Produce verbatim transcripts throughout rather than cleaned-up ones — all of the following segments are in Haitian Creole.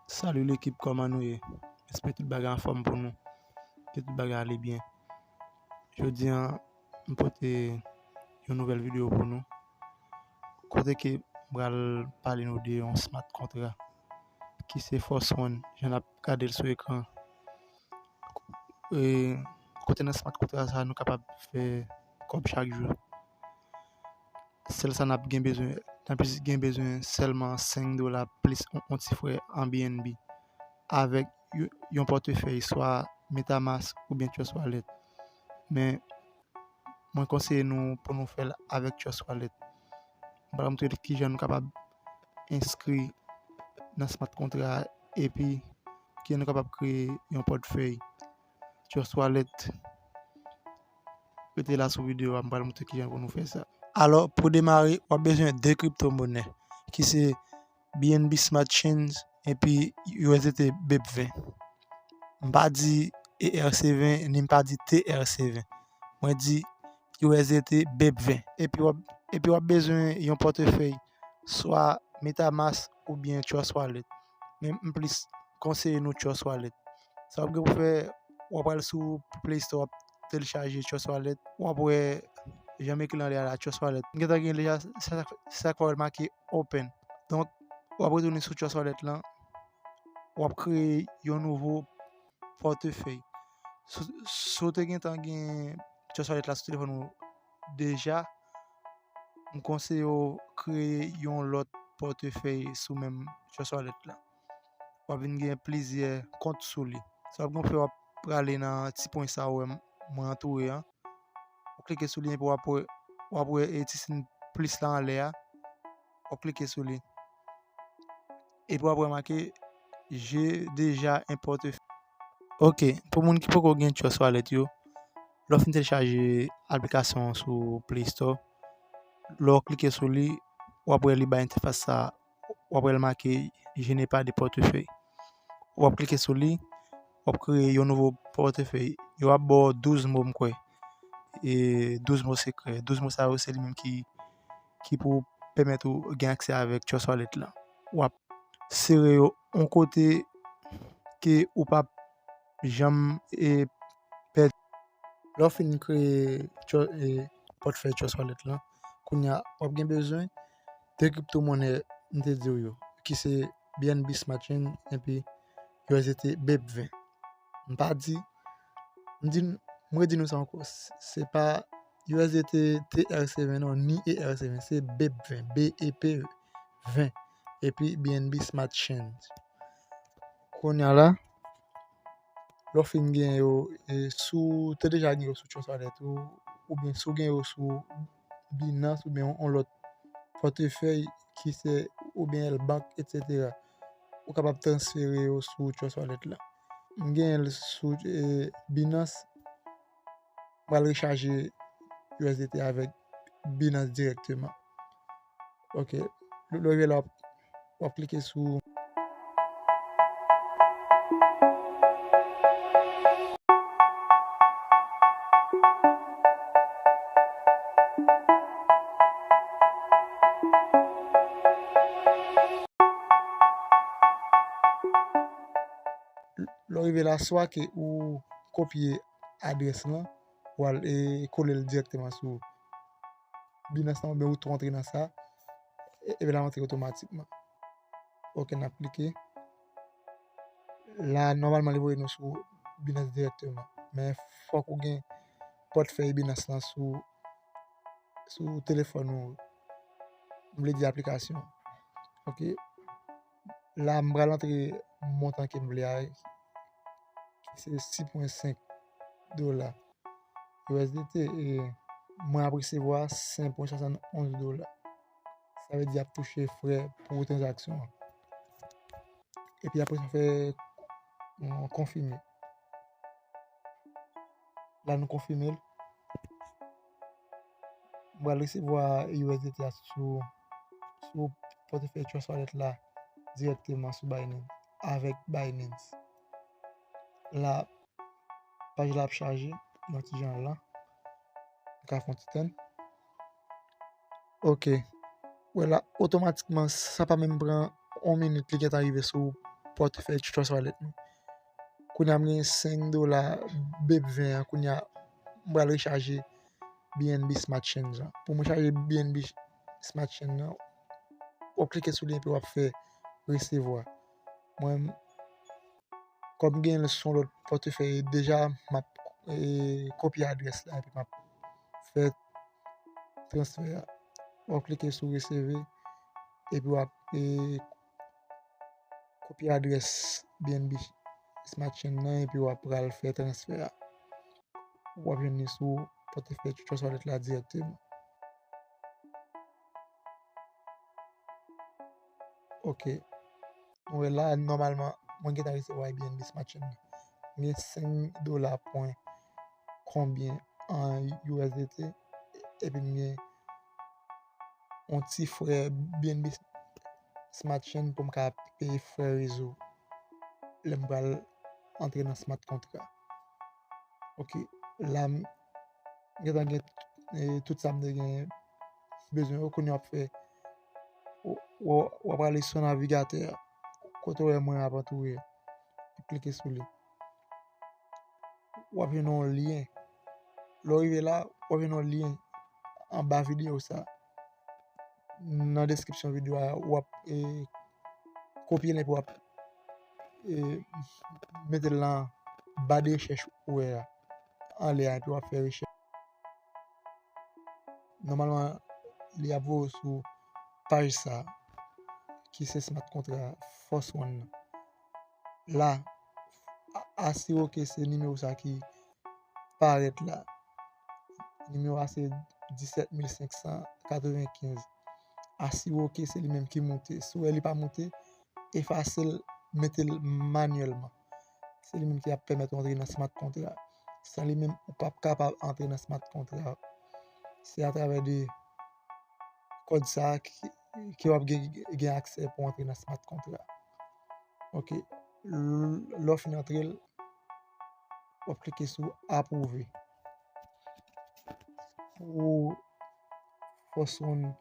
Salut l'équipe, kòman nou ye? Espere tout bagay anfòm pou nou. Ke tout bagay ale byen. Jodi a, m pote yon nouvèl videyo pou nou. Kote ke m pral pale nou de yon smart kontra ki se Force One, jan n ap gade l sou ekran. E, kote nan smart kontra sa, nou kapab fè kòb chak jou. Sèl sa n ap gen bezwen, n ap gen bezwen sèlman senk dola plis on, on ti frè an B N B avèk yo-, yon pòtefèy swa Metamask oubyen Trust Wallet. Men, mwen konseye nou pou nou fè l avèk Trust Wallet. M pral montre kijan nou kapab enskri nan smart kontra epi kijan nou kapab kreye yon pòtfèy Trust Wallet. Rete la sou videyo a, m pral montre kijan pou nou fè sa. Alò, pou demare, w ap bezwen de kriptomonè, ki se B N B Smart Chain epi U S D T bep ven. M pa di E R C ven, ni m pa di T R C ven. Mwen di U S D T bep ven. Epi w ap, epi w ap bezwen yon pòtefèy, swa Metamask oubyen Trust Wallet. Men m plis konseye nou Trust Wallet. Sa w ap gen pou fè, w ap al sou Play Store, w ap telechaje Trust Wallet, w ap wè jan m ekri l anlè a la, Trust Wallet. M gentan gen l deja, se sa, se sa k fè w wè l make open. Donk, w ap retounen sou Trust Wallet lan, w ap kreye yon nouvo pòtefèy. Si, si w te gentan gen Trust Wallet la sou telefòn ou deja, m konseye w kreye yon lòt pòtefèy sou menm Trust Wallet la. W ap vin gen plizyè kont sou li. Sa w ap gen pou fè, w ap prale nan ti pwen sa ou wè m-, mwen antoure an. W ap klike sou li epi w ap wè, w ap wè, e, ti siy plis la anlè a. W ap klike sou li. Epi w ap wè make J'ai déjà un portefeuille. Ok, pou moun ki poko gen Trust Wallet yo, lè w fin telechaje aplikasyon an sou Play Store, lè w klike sou li, w ap wè li bay entèfas sa, w ap wè l make Je n'ai pas de portefeuille. W ap klike sou li, w ap kreye yon nouvo pòtefèy. Yo ap ba w douz mo, m kwè. E douz mo sekrè. Douz mo sa yo, se li menm ki, ki pou pèmèt ou gen aksè avèk Trust Wallet la. W ap sere yo yon kote ke ou p ap janm, e, pèdi. Lè w fin kreye Tru-, e, pòtfèy Trust Wallet la, kounye a, w ap gen bezwen de kriptomonè m te di w yo, ki se B N B Smart Chain epi U S D T bep ven. M pa di, m di, m redi nou sa ankò, s-, se pa U S D T T R C ven non, ni E R C ven, se bep ven, B E P ven, epi B N B Smart Chain. Kounye a la, lè w fin gen yo, e, si w te deja gen yo sou Trust Wallet ou, oubyen si w gen yo sou Binance oubyen yon, yon lòt pòtefèy ki se oubyen L Bank, etsetera. Ou kapab transfere yo sou Trust Wallet la. M gen l sou, e, Binance. M pral rechaje U S D T avèk Binance dirèkteman. Ok. Lè w rive la, w ap, w ap klike sou Lè w rive la, swa ke ou kopye adrès lan, ou al, e, kole l dirèkteman sou Binance lan, oubyen ou tou antre nan sa, e, epi l ap antre otomatikman. Ok, n ap klike. La, nòmalman, li voye nou sou Binance dirèkteman. Men fòk ou gen pòtfèy Binance lan sou, sou telefòn ou. M vle di aplikasyon. Ok. La, m pral antre montan ke m vle a, ki se sis pwen senk dola U S D T, e mwen ap resevwa senk pwen swasann onz dola. Sa vle di y ap touche frè pou tranzaksyon an. Epi apre sa, fè, euh, konfime. La, nou konfime l. M pral resevwa U S D T a sou, sou pòtefèy Trust Wallet la dirèkteman sou Binance, avèk Binance. La, paj la ap chaje, yon ti jan la. Nou ka fè yon ti tann. Ok. Wè la, otomatikman, sa pa menm pran yon minit, li gentan rive sou pòtfèy Trust Wallet mwen. Kounye a m gen senk dola BEP ven an, kounye a m pral rechaje B N B Smart Chain lan. Pou mwen chaje B N B Smart Chain nan, w ap klike sou li epi w ap fè resevwa. Mwen, kòm gen l sou lòt pòtfèy deja, m ap, e, kopye adrès la epi m ap fè transfè a. W ap klike sou reseve epi w ap, e, kopye adrès B N B Smart Chain nan epi w ap pral fè transfè a. W ap jwenn li sou pòtfèy Trust Wallet la dirèkteman. Ok. Nou wè la, nòmalman, mwen gentan resevwa B N B Smart Chain nan. M gen senk dola pwen konbyen an U S D T, epi m gen yon ti frè B N B Smart Chain pou m ka peye frè rezo lè m pral antre nan smart kontra. Ok, la m gentan gen, e, tout sa m te gen bezwen yo, kounye a w ap fè, w, w, w ap ale sou navigatè a, kote w wè mwen ap antoure, w ap klike sou li. W ap jwenn yon lyen. Lè w rive la, w ap jwenn yon lyen anba videyo sa. Nan deskripsyon videyo a, w ap, e, kopye l epi w ap, e, mete l nan ba de rechèch ou wè a, anlè a, epi w ap fè rechèch. Nòmalman, li ap voye w sou paj sa, ki se smart kontra Force One nan. La, a-, asire w ke se nimewo sa ki parèt la. Nimewo a se disèt mil senk san katrevenkenz. Asire w ke se li menm ki moute. Si w wè li pa moute, efase l, mete l manyèlman. Se li menm ki ap pèmèt ou antre nan smart kontra. San li menm, ou p ap kapab antre nan smart kontra. Se atravè de kòd sa a ki, ke w ap gen, gen aksè pou antre nan smart kontra. Ok. L-, lè w fin antre l, w ap klike sou apwouve. Pou Force One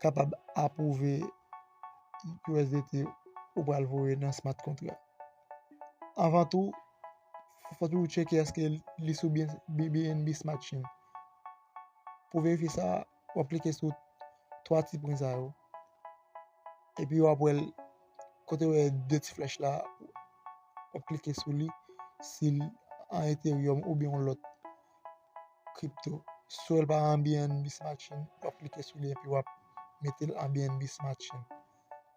kapab apwouve U S D T ou pral voye nan smart kontra. Anvan tou, fò toujou tcheke èske li sou B N B Smart Chain. Pou verifye sa, w ap klike sou twa ti pwen sa yo. Epi w ap wè l, kote w wè de ti flèch la, w ap klike sou li, si l an Ethereum oubyen yon lòt kripto. Si w wè l pa an B N B Smart Chain, w ap klike sou li epi w ap mete l an B N B Smart Chain.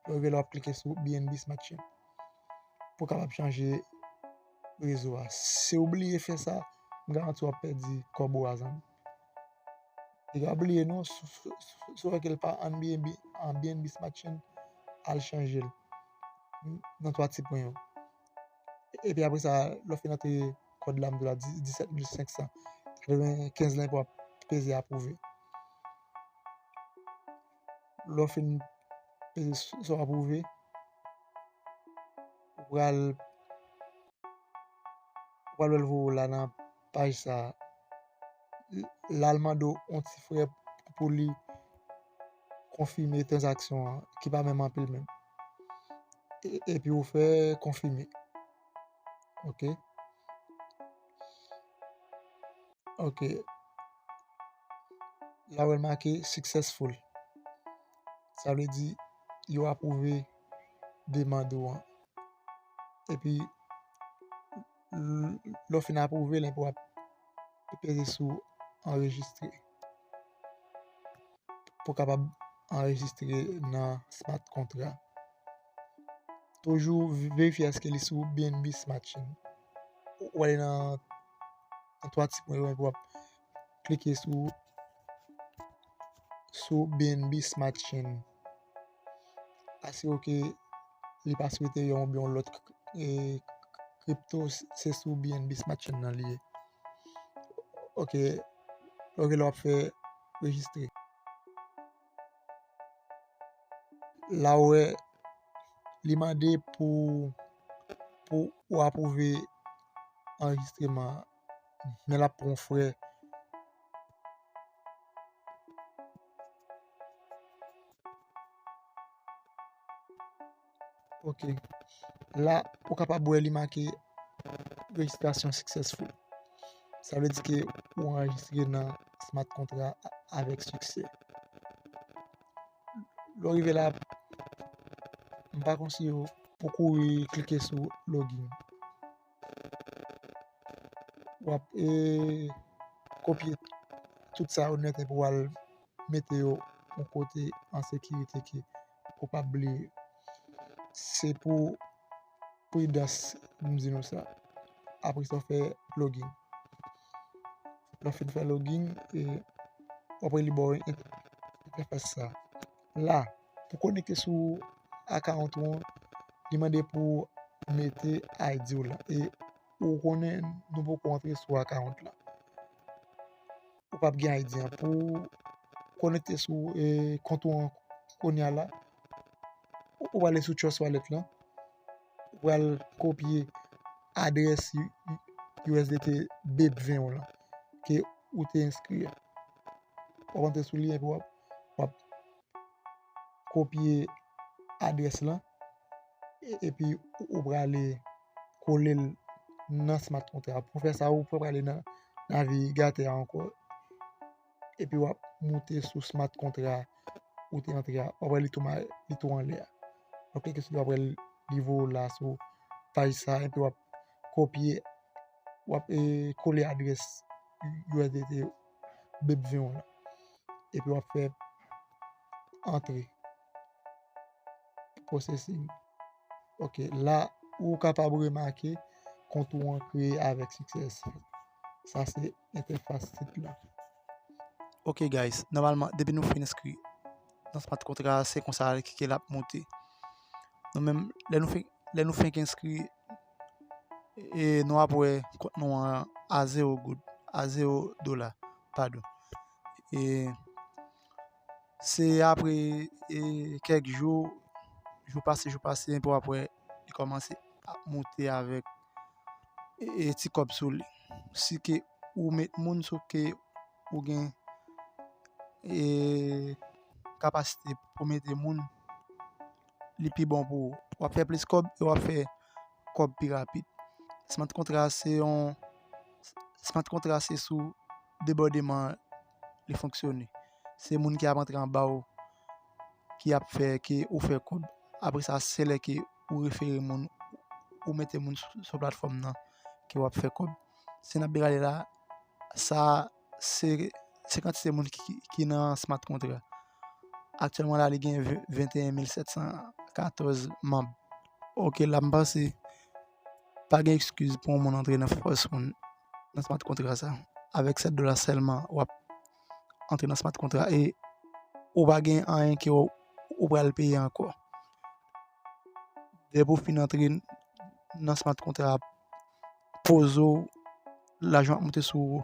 Lè w rive la, w ap klike sou B N B Smart Chain pou w kapab chanje rezo a. Si w bliye fè sa, m garanti w ap pèdi kòb ou a, zanmi. Piga bliye non, si, si, si, si w wè ke l pa an B N B, an B N B Smart Chain, al chanje l nan twa ti pwen yo. Epi apre sa, lè w fin antre kòd la, m di w la, di-, disèt mil senk san katrevenkenz la, epi w ap peze apwouve. Lè w fin peze sou, sou apwouve, ou pral, ou pral wè l voye w la nan paj sa a. L-, la l mande w yon ti frè pou li konfime tranzaksyon an, ki pa menm anpil menm. E, epi ou fè konfime. Ok. Ok. La w wè l make successful. Sa vle di, yo apwouve demann ou an. Epi, l-, lè w fin apwouve l, epi w ap peze sou anrejistre. Pou w kapab anrejistre nan smart kontra. Toujou verifye èske li sou B N B Smart Chain. Ou ale nan, nan twa ti pwen yo, epi w ap klike sou, sou B N B Smart Chain. Asire w ke li pa sou Ethereum oubyen yon lòt, e, kripto, se sou B N B Smart Chain nan li ye. Ok, ok, la w ap fè rejistre. La w wè, li mande pou, pou w apwouve anrejistreman an, men l ap pran yon frè. Ok. La, ou kapab wè li make rejistrasyon successful. Sa vle di ke ou anrejistre nan smart contract avèk siksè. Lè w rive la, m pa konseye w pou kouri klike sou login. W ap e, kopye tout sa ou nèt epi w al mete yo yon kote an sekirite ke ou p ap bliye. Se pou pridans m di nou sa. Apre sa, w fè login. Lè w fin fè login, e, w ap wè li ba w entèfas sa. La, pou konekte sou account ou an, li mande pou w mete I D w la. E ou konnen nou poko antre sou account la. Ou p ap gen I D an. Pou konekte sou, e, kont ou an kounye a la, ou prale sou Trust Wallet lan, ou pral kopye adrès U S D T B E P ven w lan ke ou te enskri a. W ap antre sou li epi w ap, w ap kopye adrès lan, e- epi ou prale kole l nan smart contract. Pou fè sa, ou prale nan navigatè a ankò, epi w ap moute sou smart contract ou te antre a. W ap wè li tou ma- li tou anlè a. W ap klike sou li, w ap wè li voye w la sou paj sa, epi w ap kopye, w ap, e, kole adrès U S D T B E P ven w lan. Epi w ap fè antre. Processing. Ok, la, ou kapab remake kont ou an kreye avèk siksè. Sa se entèfas sit lan. Ok, guys, nòmalman, depi nou fin enskri nan smart contract, se konsa ke l ap moute. Nou menm, lè nou fenk, lè nou fenk enskri, e, nou ap wè kont nou an a zewo goud, a zewo dola, padon. E se apre, e, kèk jou, jou pase, jou pase, epi w ap wè li kòmanse ap moute avèk, e, e, ti kòb sou li. Si ke ou met moun, si ke ou gen, e, kapasite pou mete moun, li pi bon pou ou. W ap fè plis kòb e w ap fè kòb pi rapid. Smart contract se yon, smart contract se sou debòdeman li fonksyone. Se moun ki ap antre anba w ki ap fè ke ou fè kòb. Apre sa, se lè ke ou refere moun, ou mete moun sou, sou platfòm nan ke w ap fè kòb. Si n ap gade la, sa se, se kantite moun ki, ki, ki nan smart contract. Aktyèlman la, li gen venteyen mil sèt san katòz manm. Ok, la m panse pa gen ekskiz pou yon moun antre nan fòs moun nan smart contract sa. Avèk sèt dola sèlman, w ap antre nan smart contract e ou pa gen anyen ke w, ou pral peye ankò. Depi w fin antre nan smart contract, poze w, lajan ap moute sou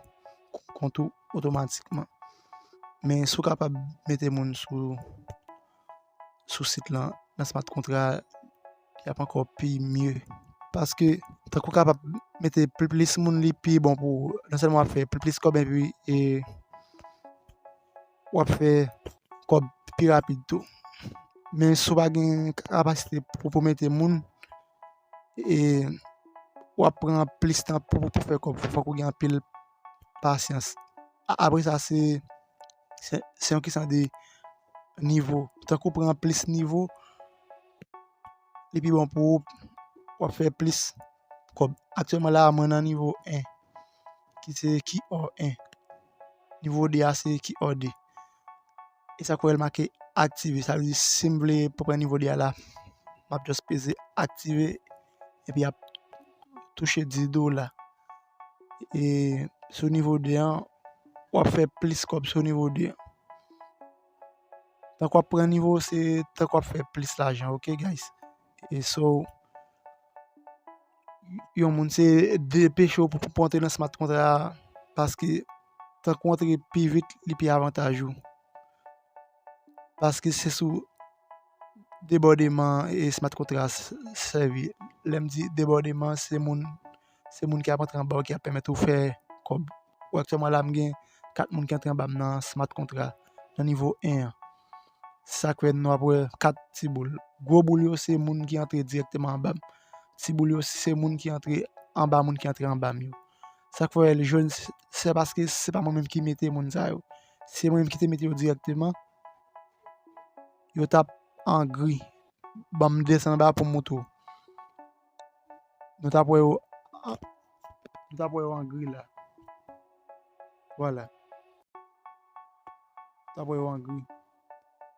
kont ou otomatikman. Men si w kapab mete moun sou, sou sit lan, nan smart contract, li ap ankò pi mye. Paske, tankou w kapab mete pli, plis moun, li pi bon pou ou. Non sèlman w ap fè pli, plis kòb, epi, e, w ap fè kòb pi rapid tou. Men si w pa gen kapasite pou, pou mete moun, e, w ap pran plis tan pou, pou fè kòb. Fòk ou gen anpil pasyans. A- Apre sa, se, se, se yon kesyon de nivo. Tankou w pran plis nivo, li pi bon pou ou, w ap fè plis kòb. Aktyèlman la, mwen nan nivo en, ki se ki ò en. Nivo de a se ki ò de. E sa k fè l make aktive. Sa vle di, si m vle pran nivo de a la, m ap just peze aktive, epi ap touche dis dola. E sou nivo de an, w ap fè plis kòb sou nivo de an. Tank w ap pran nivo, se tank w ap fè plis lajan, ok, guys? E so, yon moun se depeche w pou, pou antre nan smart contract, paske tank w antre pi vit, li pi avantaj ou. Paske se sou debòdeman e smart contract s- sèvi. Lè m di debòdeman, se moun, se moun ki ap antre anba w ki ap pèmèt ou fè kòb. Ou aktyèlman la, m gen kat moun ki antre anba m nan smart contract, nan nivo en an. Sa k fè nou ap wè kat ti boul. Gwo boul yo se moun ki antre dirèkteman anba m. Ti boul yo se moun ki antre anba moun ki antre anba m yo. Sa k fè l jòn, se paske se pa mwen menm ki mete moun sa yo. Se mwen menm ki te mete yo dirèkteman. Yo t ap an gri. Ban m desann anba pou m moutre w. Nou t ap wè yo, nou t ap wè yo an gri la. Vwala. Nou t ap wè yo an gri.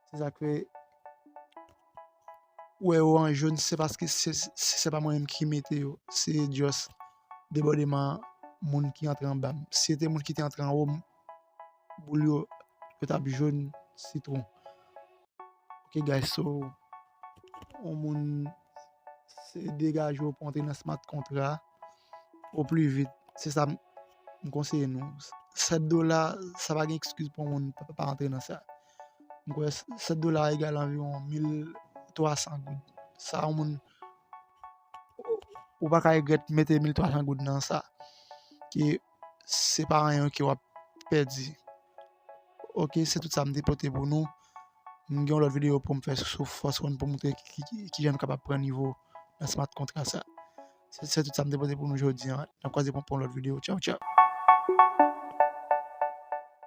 Se sa k fè ou wè yo an jòn, se paske se, se, se pa mwen menm ki mete yo. Se just debòdeman moun ki antre anba m. Si se te moun ki te antre anwo m, boul yo, yo t ap jòn sitwon. Ok, guys, so, yon moun se degaje w pou antre nan smart kontra o pli vit. Se sa m, m konseye nou. Sèt dola, sa pa gen ekskiz pou yon moun pa, pa antre nan sa. M kwè sèt dola egal anviwon mil twa san goud. Sa, yon moun, ou, ou pa ka regrèt mete mil twa san goud nan sa. Ke se pa anyen ke w ap pèdi. Ok, se tout sa m te pote pou nou. M gen yon lòt videyo pou m fè sou Forex One pou moutre ki, ki, ki jan nou kapab pran nivo nan smart kontra sa. Se, se tout sa m te pote pou nou jodi a. N ap kwaze pou, pou yon lòt videyo. Tchaw, tchaw.